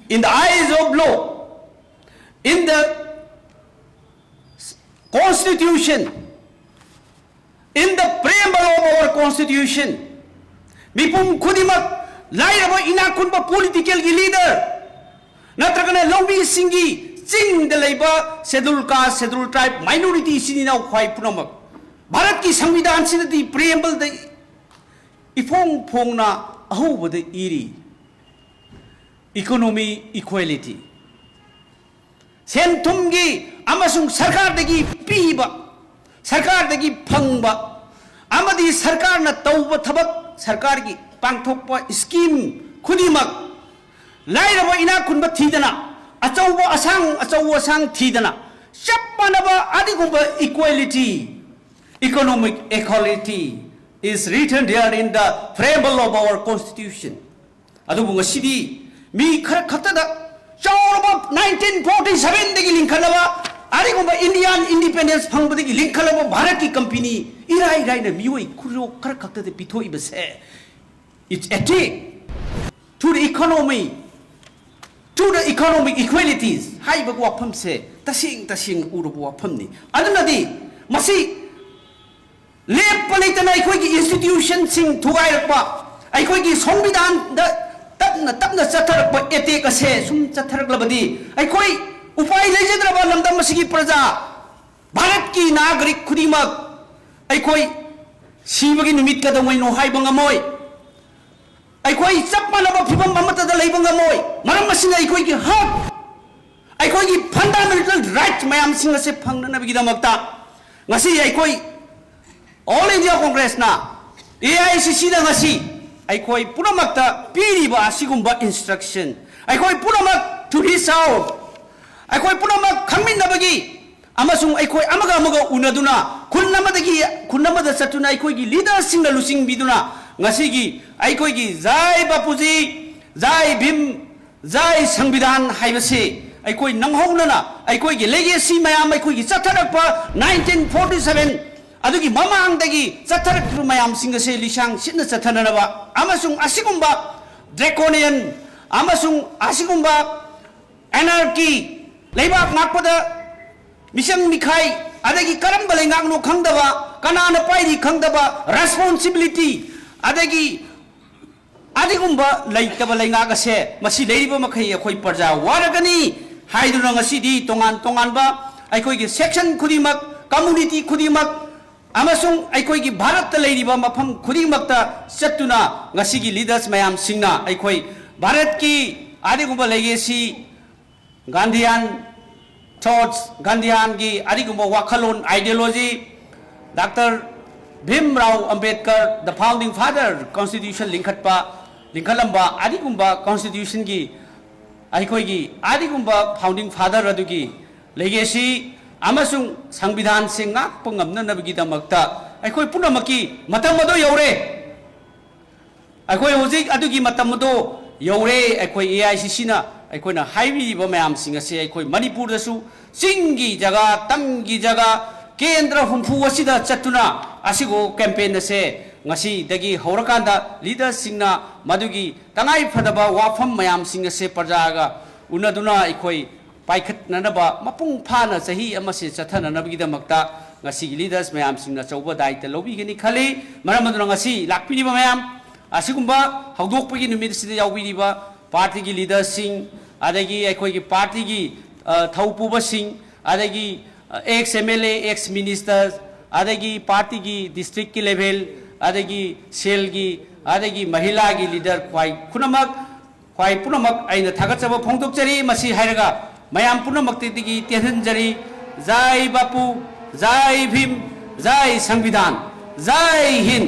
In the eyes of law, in the constitution, in the preamble of our constitution, ꯃꯤꯄꯨꯝ ꯈꯨꯗꯤꯡꯃꯛ, ꯂꯥꯏꯔꯕ ꯏꯅꯥꯛ ꯈꯨꯟꯕ ꯄꯣꯂꯤꯇꯤꯀꯦꯜꯒꯤ ꯂꯤꯗꯔ ꯅꯠꯇ꯭ꯔꯒꯅ ꯂꯧꯃꯤꯁꯤꯡꯒꯤ, ꯆꯤꯡꯗ ꯂꯩꯕ ꯁꯦꯗꯨꯜ ꯀꯥꯁ, ꯁꯦꯗꯨꯜ ꯇ꯭ꯔꯥꯏꯕ, ꯃꯥꯏꯅꯣꯔꯤꯇꯤ ꯏꯆꯤꯟ ꯏꯅꯥꯎ ꯈ꯭ꯋꯥꯏ ꯄꯨꯝꯅꯃꯛ, ꯚꯥꯔꯠꯀꯤ ꯁꯪꯕꯤꯙꯥꯟꯁꯤꯗꯗꯤ ꯄ꯭ꯔꯤꯑꯦꯝꯕꯜꯗ ꯏꯐꯣꯡ ꯐꯣꯡꯅ ꯑꯍꯧꯕꯗ ꯏꯔꯤ, ꯏꯀꯣꯅꯣꯃꯤ ꯏꯀ꯭ꯋꯦꯂꯤꯇꯤ꯫ ꯁꯦꯟ ꯊꯨꯝꯒꯤ ꯑꯃꯁꯨꯡ ꯁꯔꯀꯥꯔꯗꯒꯤ ꯄꯤꯕ, ꯁꯔꯀꯥꯔꯗꯒꯤ ꯐꯪꯕ ꯑꯃꯗꯤ ꯁꯔꯀꯥꯔꯅ ꯇꯧꯕ ꯊꯕꯛ, ꯁꯔꯀꯥꯔꯒꯤ ꯄꯥꯡꯊꯣꯛꯄ ꯁ꯭ꯀꯤꯝ ꯈꯨꯗꯤꯡꯃꯛ ꯂꯥꯏꯔꯕ ꯏꯅꯥꯛ ꯈꯨꯟꯕ ꯊꯤꯗꯅ, ꯑꯆꯧꯕ ꯑꯁꯥꯡ, ꯑꯆꯧ ꯑꯁꯥꯡ ꯊꯤꯗꯅ, ꯆꯞ ꯃꯥꯟꯅꯕ ꯑꯗꯨꯒꯨꯝꯕ equality, economic equality is written there in the preamble of our constitution. ꯑꯗꯨꯕꯨ ꯉꯁꯤꯗꯤ ꯃꯤ ꯈꯔ ꯈꯛꯇꯗ ꯆꯥꯎꯔꯕ ꯅꯥꯏꯟꯇꯤꯟ ꯐꯣꯔꯇꯤ ꯁꯚꯦꯟꯗꯒꯤ ꯂꯤꯡꯈꯠꯂꯕ, ꯑꯗꯨꯒꯨꯝꯕ ꯏꯟꯗꯤꯌꯥꯟ ꯏꯟꯗꯤꯄꯦꯟꯗꯦꯟꯁ ꯐꯪꯕꯗꯒꯤ ꯂꯤꯡꯈꯠꯂꯕ ꯚꯥꯔꯠꯀꯤ ꯀꯝꯄꯦꯅꯤ ꯏꯔꯥꯏ ꯂꯥꯏꯅ ꯃꯤꯑꯣꯏ ꯈꯨꯔꯣ ꯈꯔ ꯈꯛꯇꯗ ꯄꯤꯊꯣꯛꯏꯕꯁꯦ, it's attack to the economy, to the economic equalities ꯍꯥꯏꯕ ꯋꯥꯐꯝꯁꯦ ꯇꯁꯦꯡ ꯇꯁꯦꯡꯅ ꯎꯔꯕ ꯋꯥꯐꯝꯅꯤ꯫ ꯑꯗꯨꯅꯗꯤ ꯃꯁꯤ ꯂꯦꯞꯄ ꯂꯩꯇꯅ ꯑꯩꯈꯣꯏꯒꯤ ꯏꯟꯁꯇꯤꯇ꯭ꯌꯨꯁꯟꯁꯤꯡ ꯊꯨꯒꯥꯏꯔꯛꯄ, ꯑꯩꯈꯣꯏꯒꯤ ꯁꯪꯕꯤꯙꯥꯟꯗ ꯇꯞꯅ ꯇꯞꯅ ꯆꯠꯊꯔꯛꯄ ꯑꯦꯇꯦꯛ ꯑꯁꯦ ꯁꯨꯝ ꯆꯠꯊꯔꯛꯂꯕꯗꯤ ꯑꯩꯈꯣꯏ ꯎꯄꯥꯏ ꯂꯩꯖꯗ꯭ꯔꯕ ꯂꯝꯗꯝ ꯑꯁꯤꯒꯤ ꯄ꯭ꯔꯖꯥ, ꯚꯥꯔꯠꯀꯤ ꯅꯥꯒꯔꯤꯛ ꯈꯨꯗꯤꯡꯃꯛ ꯑꯩꯈꯣꯏ ꯁꯤꯕꯒꯤ ꯅꯨꯃꯤꯠ ꯀꯩꯗꯧꯉꯩꯅꯣ ꯍꯥꯏꯕ ꯉꯝꯃꯣꯏ꯫ ꯑꯩꯈꯣꯏ ꯆꯞ ꯃꯥꯟꯅꯕ ꯐꯤꯕꯝ ꯑꯃꯠꯇꯗ ꯂꯩꯕ ꯉꯝꯃꯣꯏ꯫ ꯃꯔꯝ ꯑꯁꯤꯅ ꯑꯩꯈꯣꯏꯒꯤ ꯍꯛ, ꯑꯩꯈꯣꯏꯒꯤ fundamental right ꯃꯌꯥꯝꯁꯤꯡ ꯑꯁꯦ ꯐꯪꯅꯅꯕꯒꯤꯗꯃꯛꯇ ꯉꯁꯤ ꯑꯩꯈꯣꯏ All India Congressꯅ, A I C Cꯗ ꯉꯁꯤ ꯑꯩꯈꯣꯏ ꯄꯨꯝꯅꯃꯛꯇ ꯄꯤꯔꯤꯕ ꯑꯁꯤꯒꯨꯝꯕ instruction, ꯑꯩꯈꯣꯏ ꯄꯨꯝꯅꯃꯛ to reach out, ꯑꯩꯈꯣꯏ ꯄꯨꯝꯅꯃꯛ ꯈꯪꯃꯤꯟꯅꯕꯒꯤ ꯑꯃꯁꯨꯡ ꯑꯩꯈꯣꯏ ꯑꯃꯒ ꯑꯃꯒ ꯎꯅꯗꯨꯅ ꯈꯨꯟ ꯑꯃꯗꯒꯤ ꯈꯨꯟ ꯑꯃꯗ ꯆꯠꯇꯨꯅ ꯑꯩꯈꯣꯏꯒꯤ leaderꯁꯤꯡꯅ ꯂꯨꯆꯤꯡꯕꯤꯗꯨꯅ ꯉꯁꯤꯒꯤ ꯑꯩꯈꯣꯏꯒꯤ ꯖꯥꯏ ꯕꯥꯄꯨꯖꯤ, ꯖꯥꯏ ꯚꯤꯝ, ꯖꯥꯏ ꯁꯪꯕꯤꯙꯥꯟ ꯍꯥꯏꯕꯁꯤ ꯑꯩꯈꯣꯏ ꯅꯪꯍꯧꯅꯅ ꯑꯩꯈꯣꯏꯒꯤ legacy ꯃꯌꯥꯝ, ꯑꯩꯈꯣꯏꯒꯤ ꯆꯠꯊꯔꯛꯄ nineteen forty seven ꯑꯗꯨꯒꯤ ꯃꯃꯥꯡꯗꯒꯤ ꯆꯠꯊꯔꯛꯂꯤꯕ ꯃꯌꯥꯝꯁꯤꯡ ꯑꯁꯦ ꯂꯤꯁꯥꯡ ꯁꯤꯠꯅ ꯆꯠꯊꯅꯅꯕ ꯑꯃꯁꯨꯡ ꯑꯁꯤꯒꯨꯝꯕ draconian ꯑꯃꯁꯨꯡ ꯑꯁꯤꯒꯨꯝꯕ anarchy, ꯂꯩꯕꯥꯛ ꯉꯥꯛꯄꯗ ꯃꯤꯆꯪ ꯃꯤꯈꯥꯏ, ꯑꯗꯒꯤ ꯀꯔꯝꯕ ꯂꯩꯉꯥꯛꯅꯣ ꯈꯪꯗꯕ, ꯀꯅꯥꯅ ꯄꯥꯏꯔꯤ ꯈꯪꯗꯕ, responsibility, ꯑꯗꯒꯤ ꯑꯗꯨꯒꯨꯝꯕ ꯂꯩꯇꯕ ꯂꯩꯉꯥꯛ ꯑꯁꯦ ꯃꯁꯤ ꯂꯩꯔꯤꯕ ꯃꯈꯩ ꯑꯩꯈꯣꯏ ꯄ꯭ꯔꯖꯥ ꯋꯥꯔꯒꯅꯤ ꯍꯥꯏꯗꯨꯅ ꯉꯁꯤꯗꯤ ꯇꯣꯉꯥꯟ ꯇꯣꯉꯥꯟꯕ ꯑꯩꯈꯣꯏꯒꯤ section ꯈꯨꯗꯤꯡꯃꯛ, community ꯈꯨꯗꯤꯡꯃꯛ ꯑꯃꯁꯨꯡ ꯑꯩꯈꯣꯏꯒꯤ ꯚꯥꯔꯠꯇ ꯂꯩꯔꯤꯕ ꯃꯐꯝ ꯈꯨꯗꯤꯡꯃꯛꯇ ꯆꯠꯇꯨꯅ ꯉꯁꯤꯒꯤ leaders ꯃꯌꯥꯝꯁꯤꯡꯅ ꯑꯩꯈꯣꯏ ꯚꯥꯔꯠꯀꯤ ꯑꯗꯨꯒꯨꯝꯕ legacy, Gandhian thoughts, ꯒꯥꯟꯙꯤꯌꯥꯟꯒꯤ ꯑꯗꯨꯒꯨꯝꯕ ꯋꯥꯈꯜꯂꯣꯟ, ideology, Doctor Vim Rao Ambedkar, the founding father, constitution ꯂꯤꯡꯈꯠꯄ, ꯂꯤꯡꯈꯠꯂꯝꯕ ꯑꯗꯨꯒꯨꯝꯕ constitutionꯒꯤ ꯑꯩꯈꯣꯏꯒꯤ ꯑꯗꯨꯒꯨꯝꯕ founding father ꯑꯗꯨꯒꯤ legacy ꯑꯃꯁꯨꯡ ꯁꯪꯕꯤꯙꯥꯟꯁꯦ ꯉꯥꯛꯄ ꯉꯝꯅꯅꯕꯒꯤꯗꯃꯛꯇ ꯑꯩꯈꯣꯏ ꯄꯨꯝꯅꯃꯛꯀꯤ ꯃꯇꯝ ꯑꯗꯨ ꯌꯧꯔꯦ꯫ ꯑꯩꯈꯣꯏ ꯍꯧꯖꯤꯛ ꯑꯗꯨꯒꯤ ꯃꯇꯝ ꯑꯗꯨ ꯌꯧꯔꯦ꯫ ꯑꯩꯈꯣꯏ A I C Cꯅ ꯑꯩꯈꯣꯏꯅ ꯍꯥꯏꯕꯤꯔꯤꯕ ꯃꯌꯥꯝꯁꯤꯡ ꯑꯁꯦ ꯑꯩꯈꯣꯏ ꯃꯅꯤꯄꯨꯔꯗꯁꯨ ꯆꯤꯡꯒꯤ ꯖꯒꯥ, ꯇꯝꯒꯤ ꯖꯒꯥ, ꯀꯦꯟꯗ꯭ꯔ ꯍꯨꯝꯐꯨ ꯑꯁꯤꯗ ꯆꯠꯇꯨꯅ ꯑꯁꯤꯒꯨꯝꯕ campaign ꯑꯁꯦ ꯉꯁꯤꯗꯒꯤ ꯍꯧꯔꯀꯥꯟꯗ leaderꯁꯤꯡꯅ ꯃꯗꯨꯒꯤ ꯇꯉꯥꯏ ꯐꯗꯕ ꯋꯥꯐꯝ ꯃꯌꯥꯝꯁꯤꯡ ꯑꯁꯦ ꯄ꯭ꯔꯖꯥꯒ ꯎꯅꯗꯨꯅ ꯑꯩꯈꯣꯏ ꯄꯥꯏꯈꯠꯅꯅꯕ ꯃꯄꯨꯡ ꯐꯥꯅ ꯆꯍꯤ ꯑꯃꯁꯦ ꯆꯠꯊꯅꯅꯕꯒꯤꯗꯃꯛꯇ ꯉꯁꯤꯒꯤ leaders ꯃꯌꯥꯝꯁꯤꯡꯅ ꯑꯆꯧꯕ ꯗꯥꯏꯇ ꯂꯧꯕꯤꯒꯅꯤ ꯈꯜꯂꯤ꯫ ꯃꯔꯝ ꯑꯗꯨꯅ ꯉꯁꯤ ꯂꯥꯛꯄꯤꯔꯤꯕ ꯃꯌꯥꯝ, ꯑꯁꯤꯒꯨꯝꯕ ꯍꯧꯗꯣꯛꯄꯒꯤ ꯅꯨꯃꯤꯠ ꯑꯁꯤꯗ ꯌꯥꯎꯕꯤꯔꯤꯕ partyꯒꯤ leaderꯁꯤꯡ, ꯑꯗꯒꯤ ꯑꯩꯈꯣꯏꯒꯤ partyꯒꯤ, ꯑ, ꯊꯧ ꯄꯨꯕꯁꯤꯡ, ꯑꯗꯒꯤ, ꯑ, ex M L A, ex minister, ꯑꯗꯒꯤ partyꯒꯤ districtꯀꯤ level, ꯑꯗꯒꯤ cellꯒꯤ ꯑꯗꯒꯤ ꯃꯍꯤꯂꯥꯒꯤ ꯂꯤꯗꯔ ꯈ꯭ꯋꯥꯏ ꯄꯨꯝꯅꯃꯛ, ꯈ꯭ꯋꯥꯏ ꯄꯨꯝꯅꯃꯛ ꯑꯩꯅ ꯊꯥꯒꯠꯆꯕ ꯐꯣꯡꯗꯣꯛꯆꯔꯤ꯫ ꯃꯁꯤ ꯍꯥꯏꯔꯒ ꯃꯌꯥꯝ ꯄꯨꯝꯅꯃꯛꯇꯒꯤ ꯇꯦꯟꯍꯟꯖꯔꯤ꯫ ꯖꯥꯏ ꯕꯥꯄꯨ, ꯖꯥꯏ ꯚꯤꯝ, ꯖꯥꯏ ꯁꯪꯕꯤꯙꯥꯟ, ꯖꯥꯏ ꯍꯤꯟ꯫